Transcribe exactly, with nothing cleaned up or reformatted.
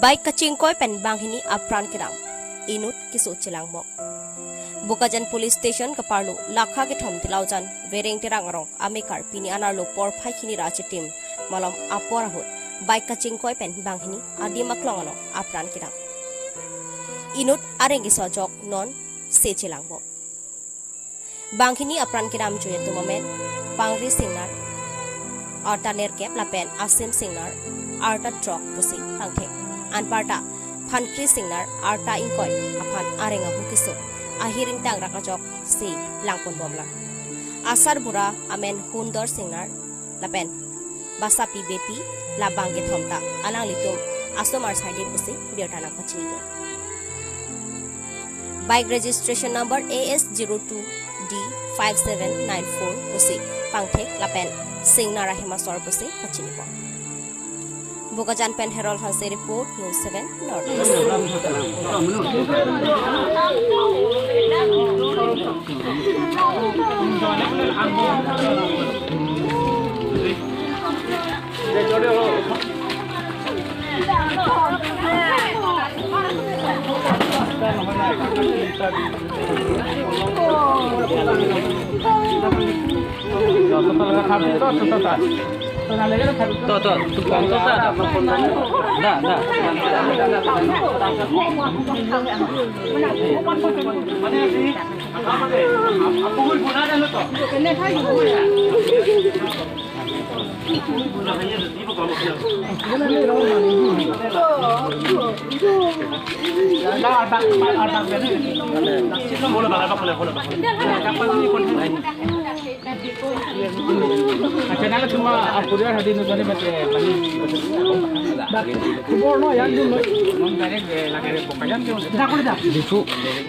Bike kachingkoi pen banghini apran kedam, inut keso chelangbom. Bokajan Police Station kaparlo Lakha kethom Tilaujan Vereng Terang arong amekar pini anerlo porphai hini ra achitim malom apor ahut bike kachingkoi pen banghini adim aklong along apran kedam. Inut areng keso ajok non se chelangbom. Banghini apran kedam jui atum amen Pangri Singnar, arta nerkep lapen Asim Singnar, arta throk pusi pangthek. Anparta Phankri Singnar, arta ingkoi, aphan areng ahu keso, ahiring tangrak ajok si langponbomlang. Asar bura amen Hundor Singnar lapen Basapi Beypi, labang kethom ta alanglitum asomar side pusi birta nangpachinidun. Bike registration number A S zero two D five seven nine four pusi pangthek lapen Singnar ahem asor pusi pachinibom. Bokajan pen Herol Hanse report, News seven North East. To, to, tu pon to ta. Da, da. Acha, nang cuma, ah, pura hari ini tadi macam, khobor no, yang dulu. Nong direct, eh, lagi ada pokoknya, dia udah. Dah, udah. Dipu.